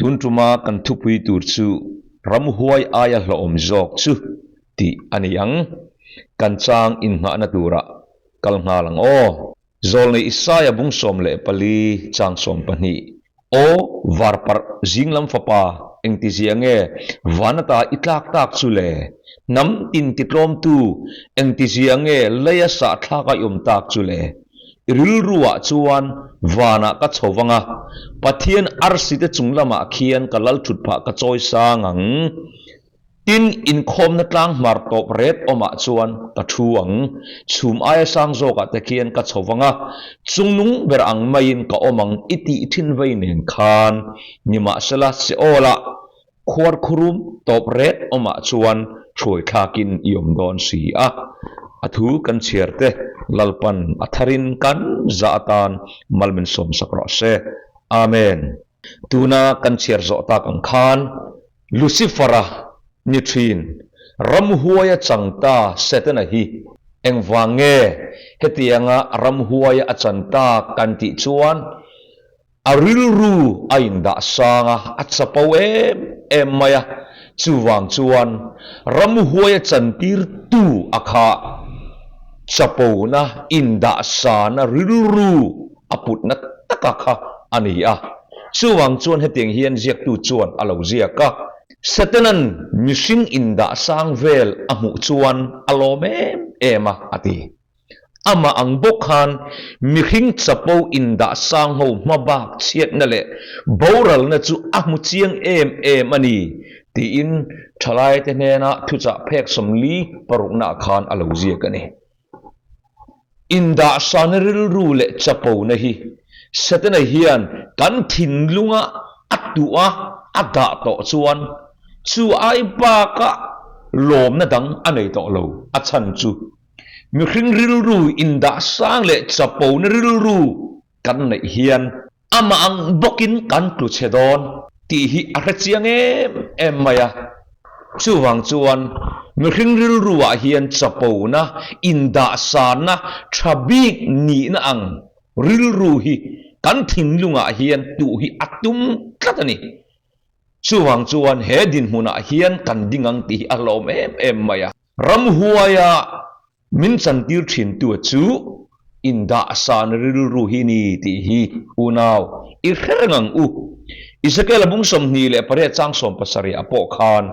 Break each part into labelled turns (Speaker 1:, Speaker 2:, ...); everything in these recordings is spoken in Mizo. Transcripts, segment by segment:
Speaker 1: Tun tuma kan thupui tur chu ramhuai aia hlawhawm zawk chu tih a ni ang. Kan chang innghahna turah kal nghal ang aw. Zawlnei Isaia bung 14 chang 12, Aw varparh zinglam fapa engtizia nge van ata i tlak tak chu le? Hnam tin titlawmtu engtizia nge leia sahthlak a i awm tak chu le? I rilruah chuan vanah ka chho vang a, Pathian arsi te chung lamah khian ka lal thut phah ka chawi sang ang. Tin, inkhawmna tlang hmar tawp ret awmah chuan ka thu ang. Chhum aia sang zawkah te khian ka chho vang a, chungnung ber ang maiin ka awm ang i tih thin vei nen khan. Nimahsela, Seol-ah khuar khurum tawp ret awmah chuan hruai thlakin i awm dawn si a. A thu kan chhiar te Lalpan a tharin kan zah atan mal min sawmsak rawh se. Amen. Tuna kan chhiar zawh tak ang khan Lucifer-a ni thin, ramhuaia chang ta Setana hi engvang nge hetianga ramhuaia a chan tak kan tih chuan a rilru a indah sang a, a chapo em em mai a, chuvang chuan ramhuaia chantirtu a kha chapona indah sana rilru a putna taka kha a ni a. Chuvang chuan hetiang hian ziaktu chuan a lo ziak a. Satanan mihring indah sang vel a hmuh chuan a lawm em em a, a ti. Amah ang bawk khan mihring chapo indah sang ho hma bak chhiatna leh boralna chu a hmu chiang em em a ni, tiin thalaite hnena thuchah phek 46 ah khan a lo ziak a ni. Indahsana rilru leh chapona hi Setana hian kan thinlunga a tuh a, a dah tawh chuan chu ai baka lawmna dang a nei tawh lo. A chhan chu mihring rilru indahsang leh chapona rilru kan neih hian Amah ang bawkin kan tlu chhe dawn tih hi a hre chiang em em mai a. Chuvang chuan mihring rilruah hian chapona, indahsanna, tha bik nihna ang rilru hi kan thinlungah hian tuh hi a tum tlat a ni. Chuvang chuan he dinhmunah hian kan ding ang tih hi a hlawm em em mai a. Ramhuaia min chantir thintu chu indahsan rilru hi ni tih hi unau i hre reng ang u. Ezekiel-a bung 28 chang 70 ah pawh khan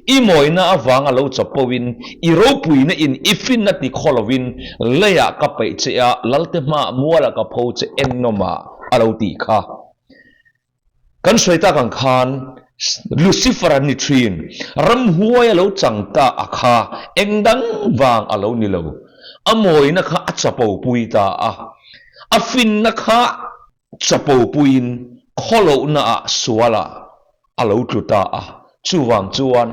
Speaker 1: i mawina avanga lo chapo-in i ropuina in i finna ti khaw lovin leiah ka peih che a, Lalte hmaah mualah ka pho che ennawmah a lo tih kha. Kan sawi tak ang khan Lucifer-a ni thin, ramhuai a lo chang ta a kha eng dang vang a lo ni lo. A mawina kha a chapo pui ta a, a finna kha chapo puiin khawlohna ah sualah a lo tlu ta a. Chuvang chuan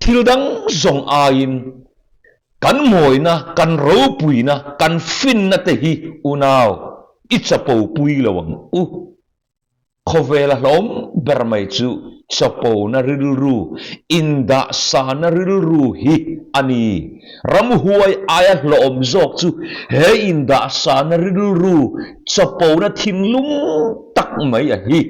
Speaker 1: thil dang zawng aiin kan mawina, kan ropuina, kan finna te hi unau i chapo pui lo ang u. Khawvela hlawm ber mai chu chapona rilru, indahsana rilru hi a ni. Ramhuai aia hlawm zawk chu he indahsana rilru, chapona thinlung tak mai a hi.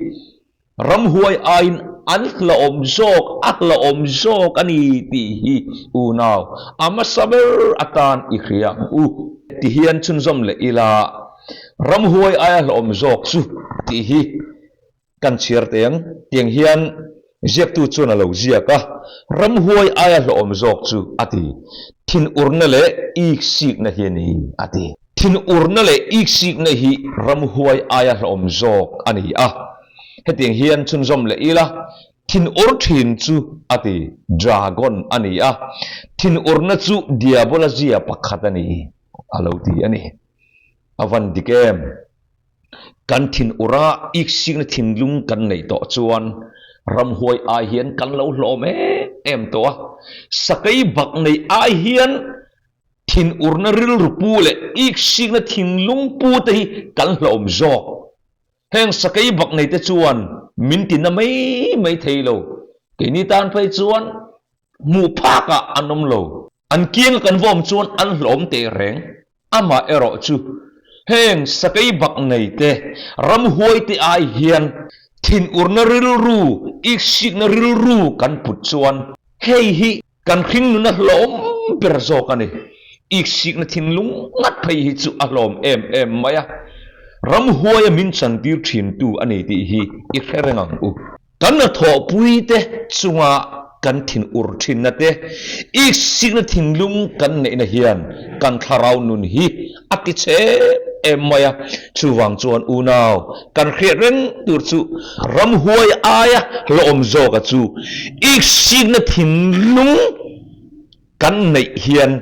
Speaker 1: Ramhuai aiin an hlawm zawk, a hlawm zawk a ni tih hi unau a hmasa ber atan i hria ang u. Tihian chhunzawm leh ila. Ramhuai aia hlawm zawk chu tih hi kan chhiar teh ang. Tiang hian ziaktu chuan a lo ziak a, Ramhuai aia hlawm zawk chu a ti. Thinurna leh iksikna hi a ni a ti. Thinurna leh iksikna hi ramhuai aia hlawm zawk a ni a. Hetiang hian chhunzawm leh ila, thinur thin chu a ti, dragon a ni a, thinurna chu diabola zia pakhat a ni a lo ti a ni. A van dik em? Kan thin ura iksikna thinlung kan neih tawh chuan ramhuai ai hian kan lo hlawm em em tawh a. Sakei bak nei ai hian thin urna rilru pu leh iksikna thinlung pu te hi kan hlawm zawk. Heng sakei bak nei te chuan min ti na mai mai thei lo. Keini tan phei chuan hmuh phakah an awm lo. An kianga kan va awm chuan an hlawm teh reng. Amah erawh chu heng sakei bak nei te, ramhuai te ai hian. Thinurna rilru, iksikna rilru kan put chuan hei hi kan hringnun a hlawm ber zawk a ni. Iksikna thinlung ngat phei hi chu a hlawm em em mai a, ramhuaia min chantir thintu a ni tih hi i hre reng ang u. Kan hnathawhpuite chunga kan thinur thinna te, iksikna thinlung kan neihna hian kan thlarau nun hi a ti chhe em em mai a. Chuvang chuan unau kan hriat reng tur chu ramhuai aia hlawhawm zawka chu iksikna thinlung kan neih hian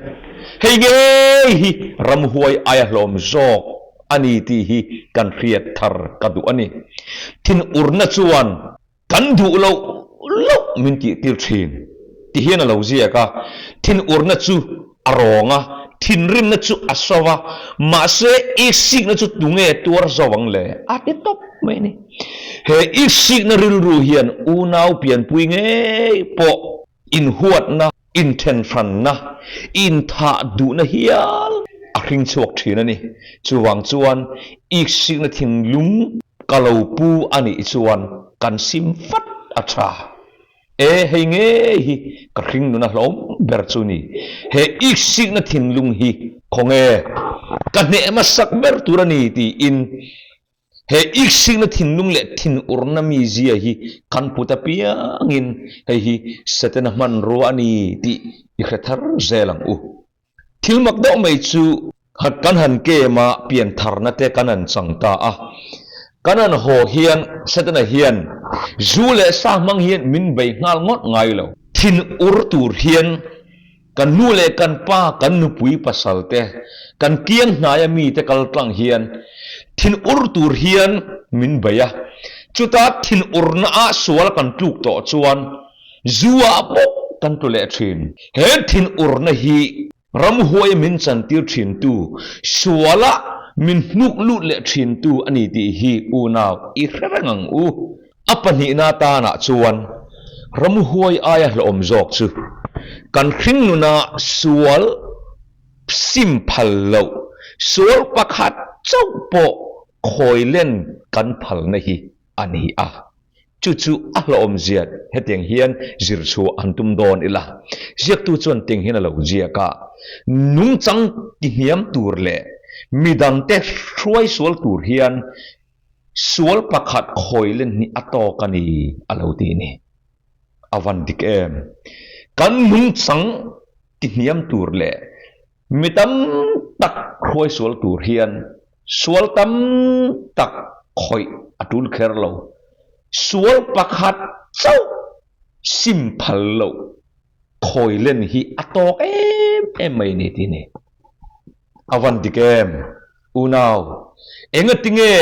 Speaker 1: hei ngei hi ramhuai aia hlawm zawk a ni tih hi kan hriat thar ka duh a ni. Thinurna chuan kan duh loh loh min tih tir thin ti hian a lo ziak a, thinurna chu a rawng a, thinrimna chu a so va, mahse iksikna chu tunge tuar zo ang le? A ti tawp mai a ni. He iksikna rilru hian unau pianpui ngei pawh Inhuatna, inthenhranna, inthah duhna hial a hring chhuak thin a ni. Chuvang chuan iksikna thinlung ka lo pu a nih chuan kan sim vat a tha. E, hei ngei hi ka hring nuna hlawm ber chu ni. He iksikna thinlung hi khawnge ka hneh hmasak ber tur a ni tiin He iksikna thinlung leh thinurna mizia hi kan put apiangin hei hi Setana hmanrua a ni tih i hre thar zel ang u. Thil mak deuh mai chu kan han kem a, piantharna te kan han chang ta a. Kan han haw hian Setana hian zu leh sa hmang hian min bei nghal ngawt ngai lo. Thinur tur hian Kan nu leh kan pa, kan nupui pasal te, kan kiang hnaia mite kal tlang hian thinur tur hian min bei a. Chuta thinurna ah sual kan tluk tawh chuan zu ah bawk kan tlu leh thin. He thinurna hi ramhuai min chantir thintu, sualah min hnuk lut leh thintu a ni tih hi unau i hre reng ang u. A pahnihna tanah chuan ramhuai aia hlawhawm zawk chu kan hringnuna sual sim phal loh, sual pakhat chauh pawh khawi len kan phalna hi a ni a. Chu chu a hlawhawm ziat hetiang hian zir chhuah han tum dawn ila. Ziaktu chuan ting hian a lo ziak a, nungchang tihniam tur leh midangte hruai sual tur hian Sual pakhat khawi len hi a tawk a ni a lo ti ni. A van dik em? Kan nungchang tihniam tur leh mi tam tak hruai sual tur hian sual tam tak khawih a tul kher lo. Sual pakhat chauh sim phal loh khawi len hi a tawk em em mai ni ti ni. A van dik em? Unau, engati nge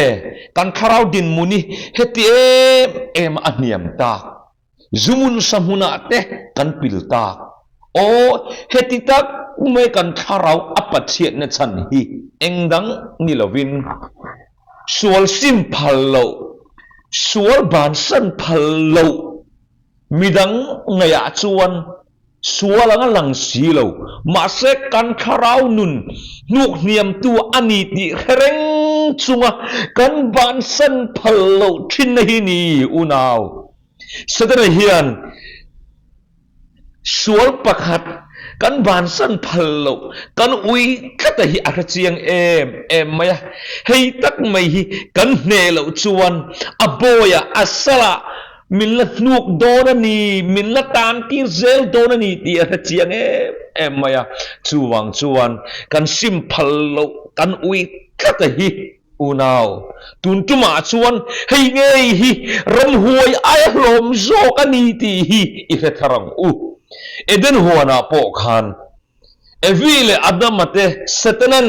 Speaker 1: kan thlarau dinhmun hi heti em em a hniam tak? Zumun sa hmunah te kan pil tak. Aw, heti tak mai kan thlarau a Pathianna chhan hi eng dang ni lovin sual sim phal loh, sual bansan phal loh midang ngaihah chuan Sual anga lang si lo, mahse kan thlarau nun hnuk hniamtu a ni tih hre reng chunga kan bansan phal loh thinna hi ni unau. Setana hian sual pakhat kan bansan phal loh kan ui tlata hi a hre chiang em em mai a, hei tak mai hi kan hneh loh chuan a bawiah a salah Min la hnuk dawn a ni, min la tan tir zel dawn a ni tih a hre chiang em em mai a. Chuvang chuan kan sim phal loh kan ui tlat a hi unau. Tun tumah chuan hei ngei hi ramhuai aia hlawm zawk a ni tih hi i hre thar ang u. Eden huanah pawh khan Evi leh Adama te Satanan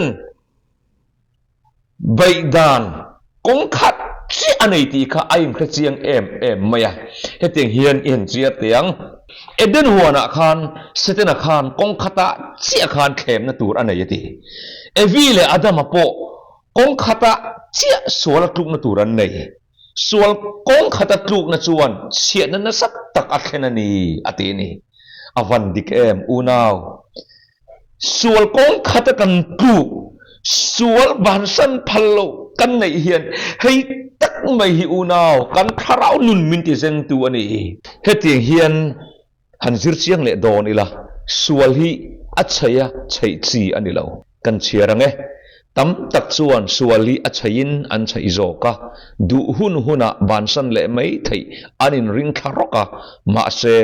Speaker 1: Beih dan kawng khat chiah a nei tih kha a inhre chiang em em mai a, hetiang hian i han chiar teh ang. Eden huanah khan Setana khan kawng khatah chiah khan thlemna tur a nei a ti. Evi leh Adama pawh kawng khatah chiah sual a tlukna tur an nei. Sual kawng khata tlukna chuan chhiatna nasa tak a thlen a ni a ti a ni. A van dik em unau? Sual kawng khata kan tluk, sual bansan phal lo kan neih hian hei tak. tak mai hi unau kan thlarau nun min ti zengtu a ni. Hetiang hian han zir chiang leh dawn ila, sual hi a chheih a chheih chi a ni lo. Kan chhiar ang e. Tam tak chuan sual hi a chheihin an chheih zawk a, duh hun hunah bansan leh mai theih an inring thla rawk a, mahse,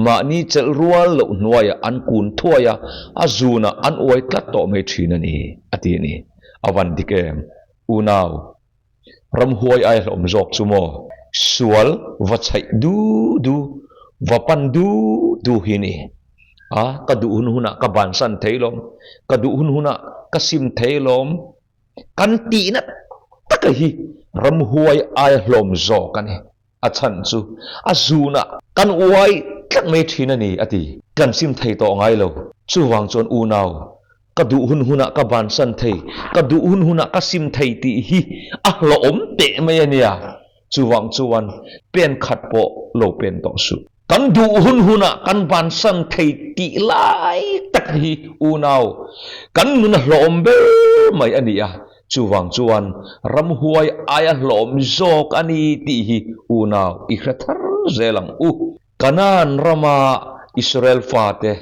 Speaker 1: mahni chelh rual loh hnuaiah an kun thuai a, a zunah an uai tlat tawh mai thin a ni, a ti a ni. A van dik em? Unau, ramhuai ai hlawm zawk chu maw? Sual va chhaih du du, va pan du du hi ni. A, ka duh hun hunah ka bansan thei lawm, ka duh hun hunah ka sim thei lawm, kan tihna taka hi ramhuai ai hlawm zawk a ni. A chhan chu a zunah kan uai tlat mai thin a ni, a ti. Kan sim thei tawh ngai lo. Chuvang chuan unau, Ka duh hun hunah ka bansan thei, ka duh hun hunah ka sim thei tih hi a hlawhawm teh mai a nia. Chuvang chuan pen khat pawh lo pen tawh suh. Kan duh hun hunah kan bansan thei tih lai tak hi unau kan nun a hlawhawm ber mai a ni a. Chuvang chuan ramhuai aia hlawhawm zawk a ni tih hi unau i hre thar zel ang u. Kanaan rama Israel fate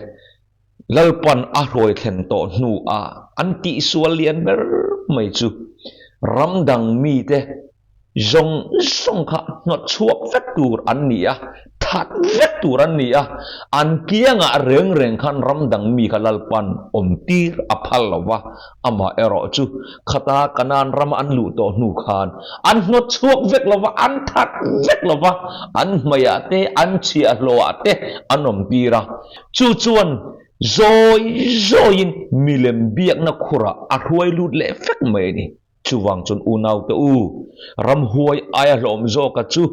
Speaker 1: Lalpan a hruai thlen tawh hnuah an tihsual lian ber mai chu ram dang mite zawng zawng kha hnawt chhuak vek tur an ni a, that vek tur an ni a, an kiangah reng reng khan ram dang mi kha Lalpan awm tir a phal lo va, amah erawh chu khata Kanaan rama an luh tawh hnu khan an hnawt chhuak vek lo va, an that vek lo va, an hmaiah te, an chhiahhlawhah te an awm tir a. Chu chuan zawi zawiin milem biakna khurah a hruai lut leh vek mai a ni. Chuvang chuan unaute u, ramhuai aia hlawm zawka chu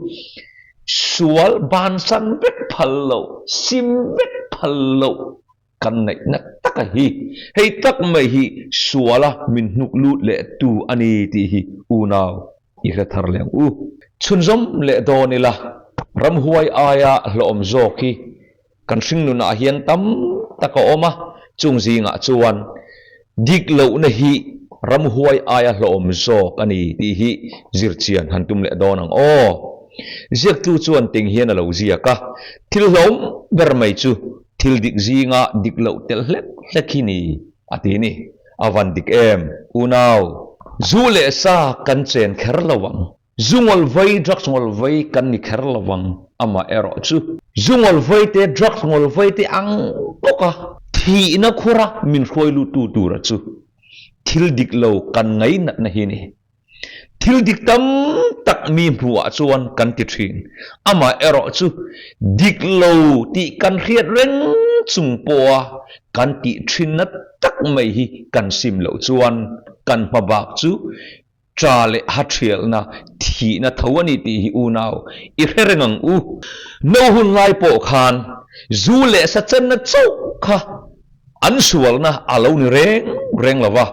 Speaker 1: sual bansan vek phal loh, sim vek phal loh kan ngaihna taka hi. Hei tak mai hi suala min hnuk lut leh tu a ni tih hi unau i hre thar leh ang u. Chhunzawm leh dawn ila, ramhuai aia hlawm zawk hi Kan hringnunah hian tam tak a awm a, chung zingah chuan dik lohna hi ramhuai aia hlawhawm zawk a ni tih hi zirchian han tum leh dawn ang aw. Ziaktu chuan ting hian a lo ziak a, thil hlawm ber mai chu thil dik zinga dik loh telh hlek hlek hi ni a ti ni. A van dik em, unau? Zu leh sa kan chen kher lo ang. Zu ngawlvei, drugs ngawlvei kan ni kher lo vang, amah erawh chu. Zu ngawlvei te, drugs ngawlvei te ang bawk a, thihna khura min hruai luttu tura chu thil dik lo kan ngainatna hi a ni. Thil dik tam tak mi hmuhah chuan kan ti thin, amah erawh chu dik lo tih kan hriat reng chung pawha kan tih thinna tak mai hi kan sim loh chuan kan hmabak chu Cha leh ha thialna thihna tho a ni tih hi unau i hre reng ang u. No hun lai pawh khan zu leh sa chenna chauh kha an sualna a lo ni reng reng lo va,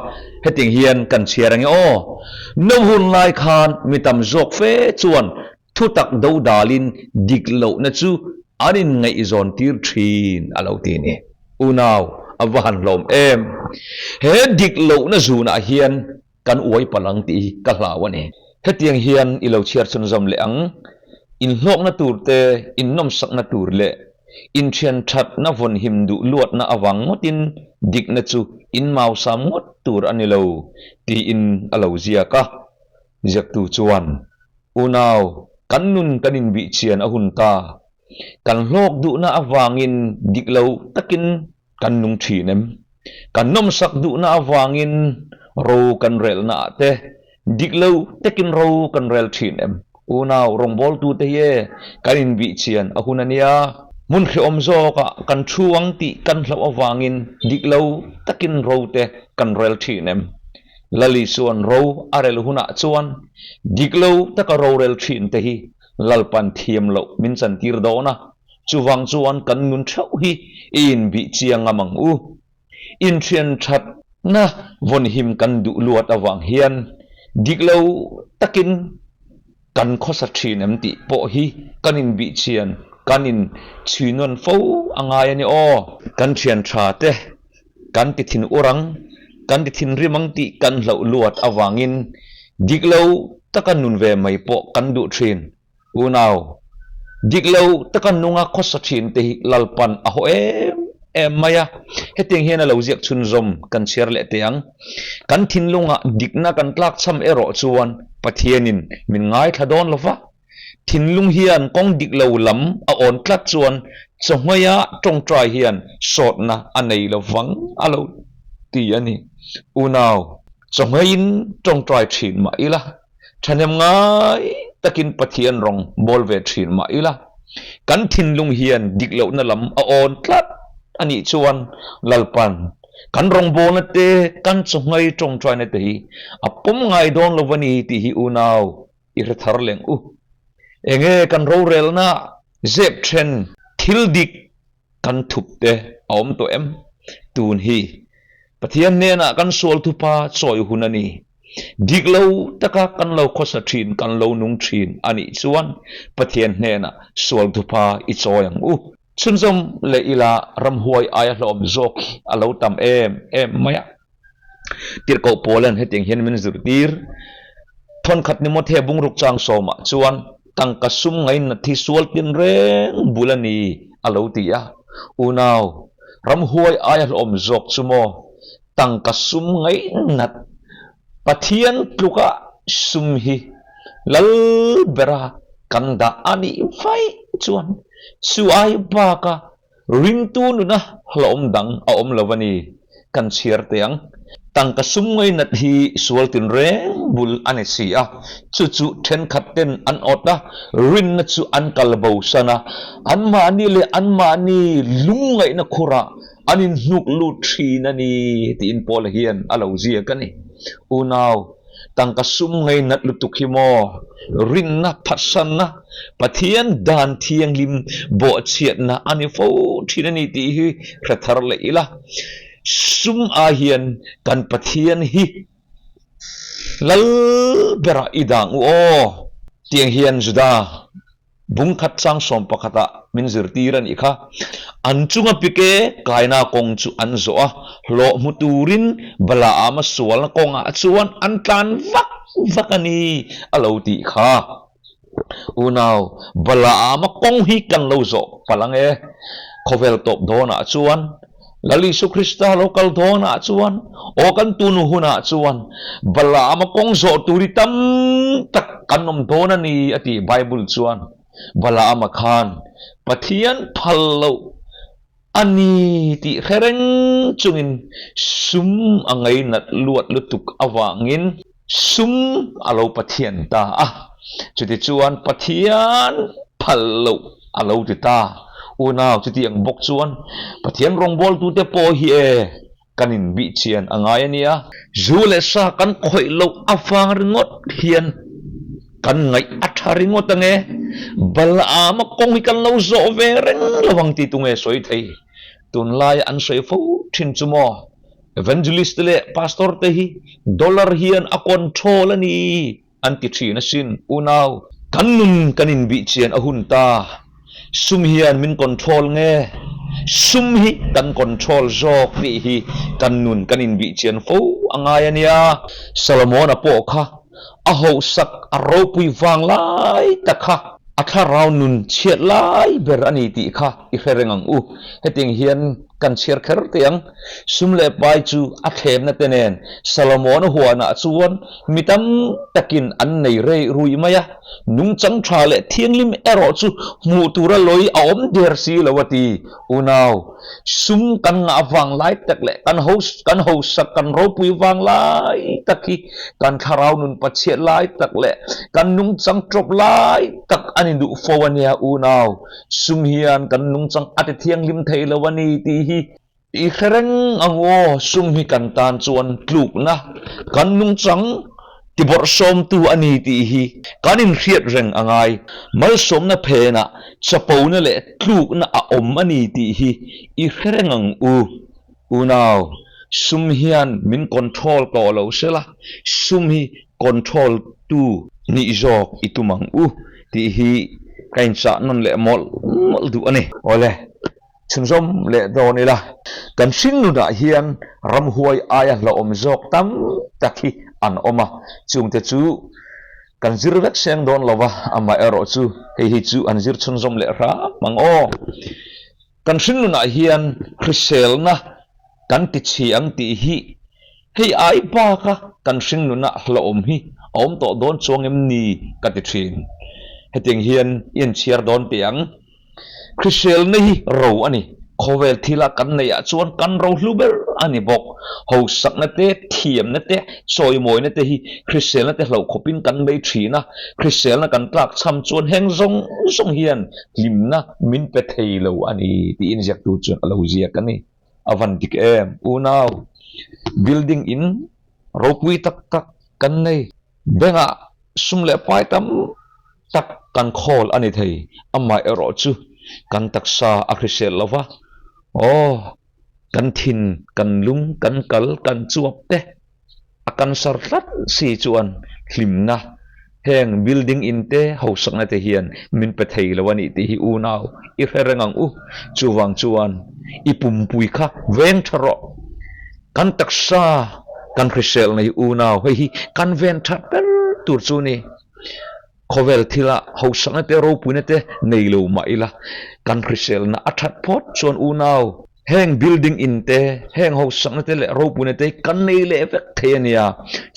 Speaker 1: hetiang hian kan chhiar ang e aw. No hun lai khan mi tam zawk fe chuan thutak dodalin dik lohna chu an inngaihzawn tir thin a lo ti a ni. Unau a va han hlawm em! He dik lohna zunah hian Kan uai palh ang tih hi ka hlau a ni. Hetiang hian i lo chhiar chhunzawm leh ang, Inhlawkna tur te, innawmsakna tur leh inthianthatna vawnhim duh luatna avang ngawtin dikna chu inmausam ngawt tur a ni lo, tiin a lo ziak a. Ziaktu chuan, Unau, kan nun kan inbihchian a hun ta. Kan hlawk duhna avangin dik lo takin Kan nung thin em? Kan nawmsak duhna avangin ro kan relna ah te dik lo takin ro kan rel thin em? Unau rawngbawltute hi e kan inbihchian a hun a nia. Hmun hrehawm zawkah kan thu ang tih kan hlauh avangin dik lo takin ro te kan rel thin em? Lali chuan ro a rel hunah chuan dik lo taka rorel thin te hi Lalpan thiam loh min chantir dawn a. Chuvang chuan kan nun theuh hi i inbih chiang ngam ang u. Inthian thatna vawnhim kan duh luat avang hian dik lo takin kan khawsa thin em tih pawh hi kan inbih chian, kan inchhui nawn fo a ngai a ni aw. Kan thian tha te kan ti thin ur ang, kan ti thinrim ang tih kan hlauh luat avangin. Dik lo taka nun ve mai pawh kan duh thin. Unau, dik lo taka nunga khawsa thin te hi Lalpan a haw em em mai a. Hetiang hian a lo ziak chhunzawm kan chhiar leh teh ang. Kan thinlungah dikna kan tlakchham erawh chuan Pathianin min ngaithla dawn lo va. Thinlung hian kawng dik lo lam a awn tlat chuan chawhmaiah tawngtai hian sawtna a nei lo vang a lo ti a ni. Unau, chawhmaiin tawngtai thin mah ila, thahnem ngai takin Pathian rawng bawl ve thin mah ila, kan thinlung hian dik lohna lam a awn tlat a nih chuan Lalpan kan rawngbawlna te, kan chawhmai tawngtaina te hi a pawm ngai dawn lo a ni tih hi unau I hre thar leng u. Enge kan rorelna zep then thil dik kan thup te a awm tawh em? Tun hi Pathian hnenah kan sual thupa chawi hun a ni. Dik lo taka kan lo khawsa thin, kan lo nung thin a nih chuan Pathian hnenah sual thupa i chawi ang u. Chhunzawm leh ila ramhuai aia hlawm zawk hi a lo tam em em mai a. Tirhkoh Paulan hetiang hian min zirtir, Thawnkhat ni mawthe bungruk chang sawmah chuan tangka sum ngainat hi sual tin reng bul a ni a lo ti a. Unau, ramhuai aia hlawm zawk chu maw tangka sum ngainat Pathian tluka sum hi lal bera kan dah a nih vaih chuan chu ai baka Ringtu nuna hlauhawm dang a awm lo a ni, kan chhiar teh ang. Tangka sum ngainat hi sual tinreng bul a ni si a, chu chu thenkhat ten an awt a, rinna chu an kal bosan a, anmahni leh anmahni lungngaihna khurah an inhnuk lut thin a ni tiin Paula hian a lo ziak a ni. Unau. Tangka sum ngainat lutuk hi maw? Rinna, phatsanna, Pathian dan thianghlim bawhchhiatna a ni fo thin a ni tih hi hre thar leh ila. Sum ai hian kan Pathian hi Lal berah i dang u aw. Tiang hian Juda Bungkhat chang 11 ah min zirtir a nih kha. An chunga pike kaina kawng chu an zawh a, hlawh hmu turin Balaama sualna kawngah chuan an tlan vak vak a ni a lo tih kha. Unau, Balaama kawng hi kan lo zawh palh ang e. Khawvel tawp dawnah chuan Lal Isu Krista lo kal dawnah chuan, aw kan tunu hunah chuan Balaama kawng zawh tur hi tam tak kan awm dawn a ni a ti Bible chuan. Balaama khan Pathian phal loh a ni tih hre reng chungin sum a ngainat luat lutuk avangin sum a lo Pathian ta a, chutichuan Pathian phal loh a lo ti ta. Unau chuti ang bawk chuan Pathian rawngbawltute pawh hi e kan inbih chian a ngai a nia. Zu leh sa kan khawih loh avang ringawt hian kan ngaih a tha ringawt ang e. Balaama kawng hi kan lo zawh ve reng lo ang tih tunge sawi thei? Tunlaia an sawi fo thin chu maw? Evangelist te leh Pastor te hi dollar hian a control a ni an ti thin asin. Unau, kan nun kan inbih chian a hun ta. Sum hian min control nge? Sum hi kan control zawk tih hi kan nun kan inbih chian fo a ngai a nia. Solomon-a pawh kha a hauhsak a ropui vang lai tak kha a thlarau nun chhiat lai ber a ni tih kha i hre reng ang u. Hetiang hian kan chhiar kher teh ang. Sum leh pai chu a thlemna te nen Solomon-a huanah chuan mi tam takin an nei rei rui mai a, nungchang tha leh thianghlim erawh chu hmuh tura lawi a awm der si lo a ti. Unau, sum kan ngah vang lai tak leh kan ho kan hausak kan ropui vang lai tak hi kan thlarau nun pachhiat lai tak leh kan nungchang tawp lai tak a ni duh fo a nia unau. Sum hian kan nungchang a ti thianghlim thei lo a ni tih hi i hre reng ang aw. Sum hi kan tan chuan tlukna, kan nungchang tibawrhsawmtu a ni tih hi kan inhriat reng a ngai. Malsawmna phenah chapona leh tlukna a awm a ni tih hi i hre reng ang u. Unau, sum hian min control tawh lo sela, sum hi control tu nih zawk i tum ang u tih hi ka inchah nawn leh mawlh mawlh duh a ni. Awle, chhunzawm leh dawn ila, kan hringnunah hian ramhuai aia hlauhawm zawk tam tak hi. an awm a, chungte chu kan zir vek seng dawn lo va, amaherawhchu hei hi chu an zir chhunzawm leh hram ang aw. Kan hringnunah hian hriselna kan ti chhi ang tih hi hei ai baka kan hringnuna hlauhawm hi a awm tawh dawn chuang em ni ka ti thin. Hetiang hian i inchhiar dawn teh ang. Hriselna hi ro a ni. Khawvel thila kan neih ah chuan kan ro hlu ber a ni bawk. Hausakna te, thiamna te, chawimawina te hi hriselna te hlauh khawpin kan bei thin a. Hriselna kan tlak chham chuan heng zawng zawng hian hlimna min pe thei lo a ni tiin ziaktu chuan a lo ziak a ni. A van dik em? Unau, building in ropui tak tak kan nei. Bank ah sum leh pai tam tak kan khawl a ni thei. Amaherawh chu kan taksa a hrisel lo va, aw, kan thin, kan lung, kan kal, kan chuap te a cancer tlat si chuan hlimna heng building in te hausakna te hian min pe thei lo a nih tih hi unau i hre reng ang u. Chuvang chuan i pumpui kha veng tha rawh. Kan taksa kan hrisel nei unau hei hi kan ven that ber tur chu ni. Khawvel thila hausakna te ropuina te nei lo mah ila kan hriselna a that phawt chuan unau heng building in te heng hausakna te leh ropuina te kan nei leh vek thei a nia.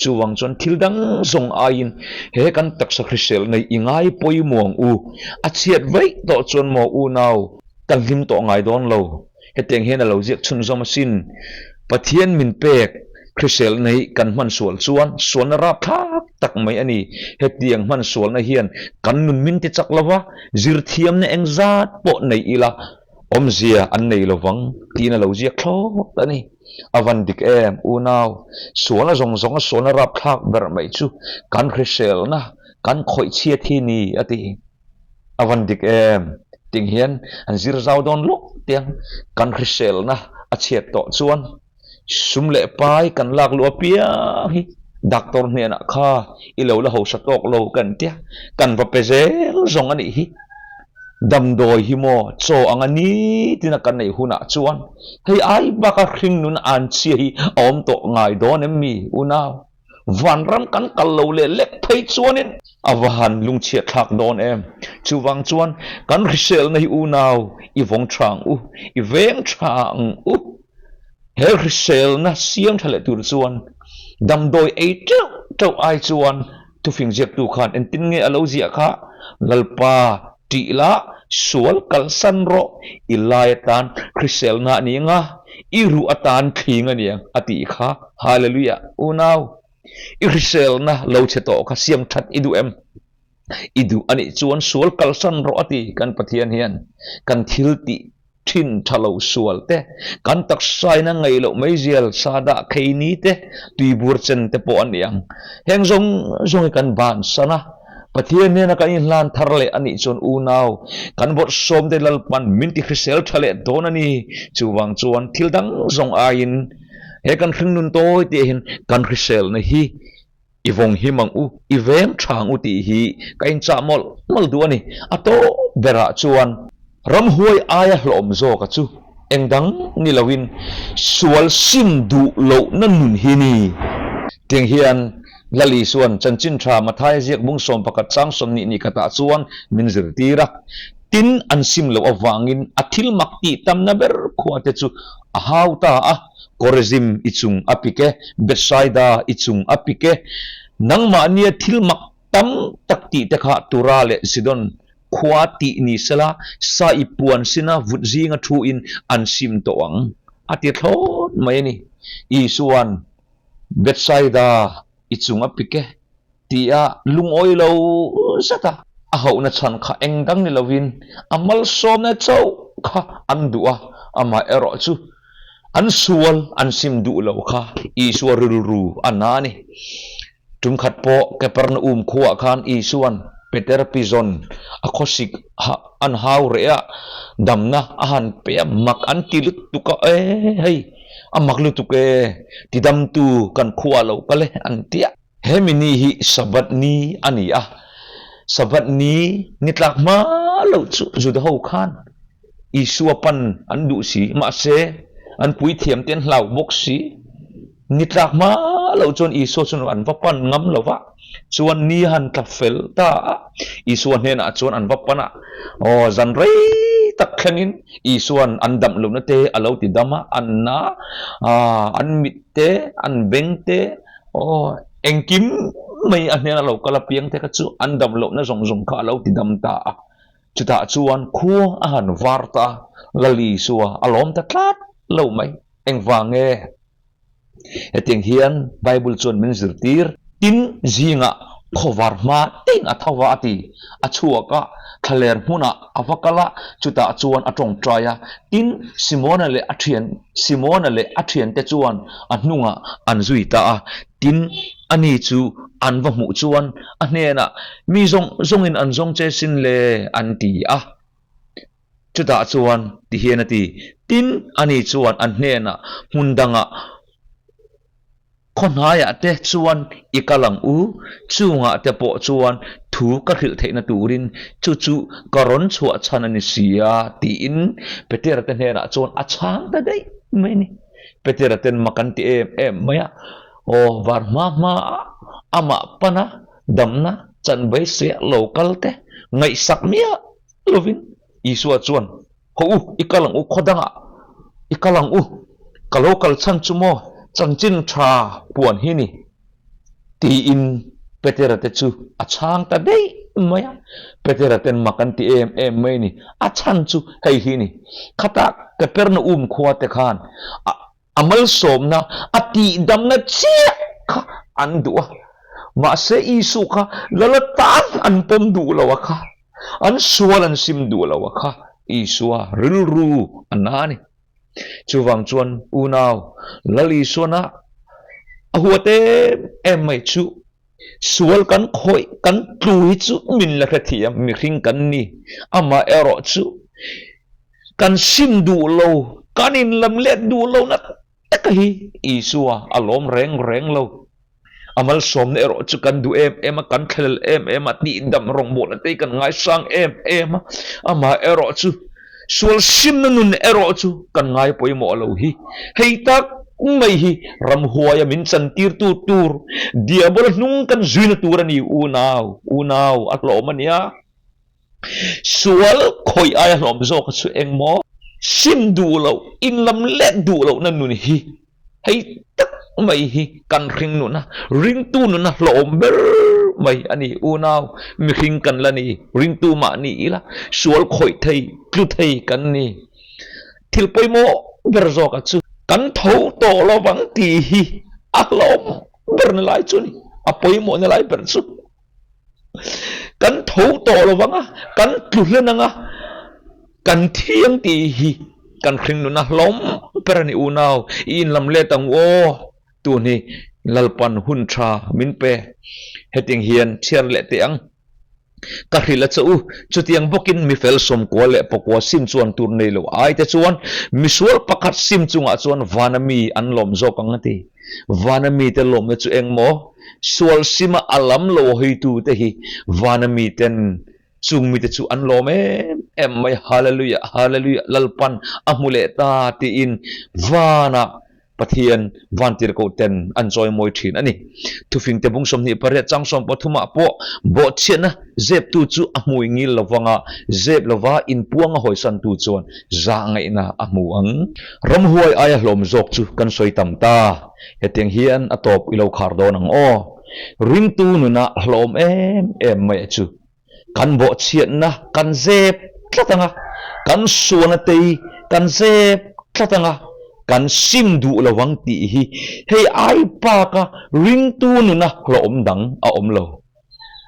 Speaker 1: Chuvang chuan thil dang zawng aiin he kan taksa hrisel nei i ngai pawimawh ang u. A chhiat vaih tawh chuan maw unau kan hlim tawh ngai dawn lo. Hetiang hian a lo ziak chhunzawm asin, Pathian min pek hriselna hi kan hman sual chuan sualna rapthlak tak mai a ni. Hetiang hman sualna hian kan nun min ti chak lo va, zirthiamna engzat pawh nei ila awmzia an nei lo vang tiin a lo ziak thlawt a ni. A van dik em, unau, sualna zawng zawnga sualna rapthlak ber mai chu kan hriselna kan khawih chhiat hi ni a ti. A van dik em? Ting hian an zir zau dawn lawk tiang kan hriselna a chhiat tawh chuan sum leh pai kan lak luh apiang hi doctor hnenah kha i lo la hausa tawk lo kan tia kan va pe zel zawng a nih hi. Damdawi hi maw chaw anga nitin a kan neih hunah chuan hei ai baka hringnun an chhia hi a awm tawh ngai dawn em mi unau? Vanram kan kal lo leh lek phei chuanin a va han lungchhiat thlak dawn em. Chuvang chuan kan hriselna hi unau i vawng tha ang u, i veng tha ang u. He hriselna siam tha leh tur chuan damdawi ei teuh teuh ai chuan thufing ziaktu khan engtin nge a lo ziah kha, Lalpa tih la sual kalsan rawh, i lai atan hriselna a ni ang a, i ruh atan thling a ni ang a tih kha. Hallelujah! Unau, i hriselna lo chhe tawh kha siam that i duh em? I duh a nih chuan sual kalsan rawh a ti kan Pathian hian. Kan thil tih thin tha lo sual te, kan taksain a ngaih loh meizial sa dah khei ni te, tuibur chen te pawh a ni ang. Heng zawng zawng hi kan bansan a, Pathian hnena kan inhlan thar leh a nih chuan unau, kan bawrhsawm te Lalpan min ti hrisel tha leh dawn a ni. Chuvang chuan thil dang zawng aiin he kan hringnun tawi tih hian kan hriselna hi i vawng him ang u, i veng tha ang u tih hi ka inchah mawlh mawlh duh a ni. A tawp berah chuan ramhuai aia hlawm zawka chu eng dang ni loin sual sim duh lohna nun hi ni. Tiang hian Lal Isuan chanchin tha Mathaia ziak bung 11 chang 20 ni khatah chuan min zirtir a, tin an sim loh avangin a thil mak tih tamna ber khuate chu a hau ta a. Korazim i chung a pik e, Bethsaida i chung a pik e, nangmahnia thil mak tam tak tih te kha Tura leh Sidon khua tih ni sela, sa i puan sina vut zinga thu in an sim tawh ang, a ti thlawt mai a ni. Isua'n Bethsaida i chung a pik e tia lungawi lo zet a a hauhna chhan kha eng dang ni lovin a malsawmna chauh kha an duh a, amaherawh chu an sual an sim duh lo kha Isua rilru a na a ni. Tum khat pawh Kapernaum khuaah khan Isua'n Peter pizawn a khawsik an hau reh a, damna a han pe a, mak an ti lutuk a, e hei a mak lutuk e, tidamtu kan khuaah lo kal e an ti a. Hemi ni hi Sabbath ni a ni a, Sabbath ni ni tlak hma loh chu Juda ho khan Isua pan an duh si, mahse an puithiam te an hlau bawk si, ni tlak hma lo chuan Isua chuan an va pan ngam lo va, chuan ni a han tla fel ta a, Isua hnenah chuan an va pan a, aw zan rei tak thlengin Isua'n an damh lohna te a lo ti dam a, an na, an mit te, an beng te, aw engkim mai a hnena lo kal apiang te kha chu an damh lohna zawng zawng kha a lo ti dam ta a. Chutah chuan khua a han var ta a, Lal Isua a lawm ta tlat lo mai. Engvang nge? Hetiang hian Bible chuan min zirtir. Tin, zingah khawvar hma ting a tho va a ti. A chhuak a, thlaler hmunah a va kal a, chutah chuan a tawngtai a. Tin, Simona leh a thian Simona leh a thiante chuan a hnungah an zui ta a. Tin, ani chu an va hmuh chuan a hnenah, Mi zawng zawngin an zawng che sin le, an ti a. Chutah chuan ti hian a ti, Tin, ani chuan an hnenah hmun dangah khaw hnaiah te chuan i kal ang u, chungah te pawh chuan thu ka hrilh theihna turin chu chu ka rawn chhuah chhan a ni si a, tiin Petera te hnenah chuan a chhang ta daih mai a ni. Petera ten mak an ti em em mai a, Aw, var hma hma a amah pana damna chanbaise lo kal te ngaihsak miah lovin Isua chuan, Haw u, i kal ang u, khaw dangah i kal ang u, ka lo kal chhan chu maw chanchin tha puan hi ni? tiin Petera te chu a chhang ta daih mai a. Petera ten mak an ti em em mai a ni. A chhan chu hei hi ni, Khatah Kapernaum khua te khan a A malsawmna, a tihdamna chiah kha an duh a. Mahse Isu kha lala tan an pawm duh lo a kha, an sual an sim duh lo a kha, Isua rilru a na a ni. Chuvang chuan unau, Lal Isuana a huat em em mai chu sual kan khawih, kan tlu hi chu min la hrethiam mihring kan ni. Amaherawh chu Kan sim duh lo, kan inlam let duh lo na taka hi Isua a lawm reng reng lo. A malsawmna erawh chu kan duh em em a, kan thlelel em em a, tihdam rawngbawlna te hi kan ngaisang em em a, amah erawh chu sual simna nun erawh chu kan ngai pawimawh lo hi. Hei tak mai hi ramhuaia min chantirtu tur, diabola hnung kan zuina tur a ni unau, unau a hlawm a nia. Sual khawih aia hlawm zawk chu eng maw? Sim duh loh, inlam let duh lohna nun hi hei tak mai hi kan hring nuna, ringtu nuna hlawm ber mai a ni. Unau, mihring kan la ni, ringtu mah ni ila, sual khawih thei, tlu thei kan ni. Thil pawimawh ber zawka chu kan tho tawh lovang tih hi a hlawm ber na lai chu a ni, a pawimawhna lai ber chu. Kan tho tawh lo vang a, kan tlu hlen ang a, kan thiang tih hi kan hring nuna hlawm ber a ni unau, i inlam let ang u aw, tun hi Lalpan hun tha min pe. Hetiang hian chhiar leh teh ang. Ka hrilh a che u, chutiang bawkin mi fel sawmkua leh pakua sim chuan tur nei lo ai te chuan misual pakhat sim chungah chuan vana mi an lawm zawk ang a ti. Vana mite lawmna chu eng maw? Sual sima a lam lo hawitu te hi vana miten chung mite chu an lawm em em mai. Hallelujah, Hallelujah, Lalpan a hmu leh ta tiin vana Pathian vantirhkoh ten an chawimawi thin a ni. Thufingte bung 28 chang 13 ah pawh bawhchhiatna zeptu chu a hmui ngil lovanga zep lova inpuang a hawisantu chuan zahngaihna a hmu ang. Ramhuai aia hlawm zawk chu kan sawi tam ta. Hetiang hian a tawp i lo khar dawn ang aw. Ringtu nuna hlawm em em mai a chu. Kan bawhchhiatna kan zep tlat ang a, kan sualna tei kan zep tlat ang a, kan sim duh lo ang tih hi hei ai baka ringtu nuna hlawm dang a awm lo.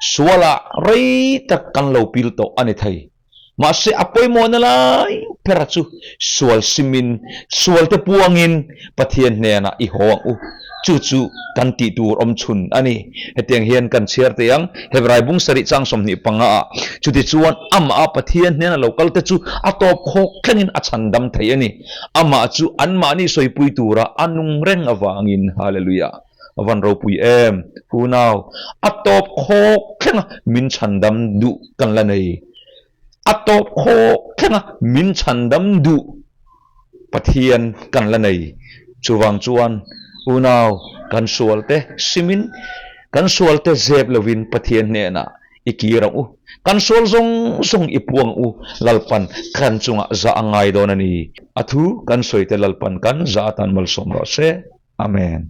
Speaker 1: Sualah rei tak kan lo pil tawh a ni thei. Mahse a pawimawhna lai bera chu sual simin, sualte puangin Pathian hnenah i haw ang u. Chu chu kan tih tur awm chhun a ni. Hetiang hian kan chhiar teh ang, Hebrai bung sarih chang 25 ah, Chutichuan amah a Pathian hnena lo kalte chu a tawp khawk thlengin a chhan dam thei a ni. Amah chu anmahni sawipui tura a nung reng avangin. Hallelujah! A van ropui em! Unau, a tawp khawk thlenga min chhandam duh kan la nei. A tawp khawk thlenga min chhandam duh Pathian kan la nei. Chuvang chuan Unau, kan sualte simin, kan sualte zep lovin Pathian hnenah i kir ang u. Kan sual zawng zawng i puang u, Lalpan kan chungah zah a ngai dawn a ni. A thu kan sawite Lalpan kan zah atan malsawm rawh se. Amen.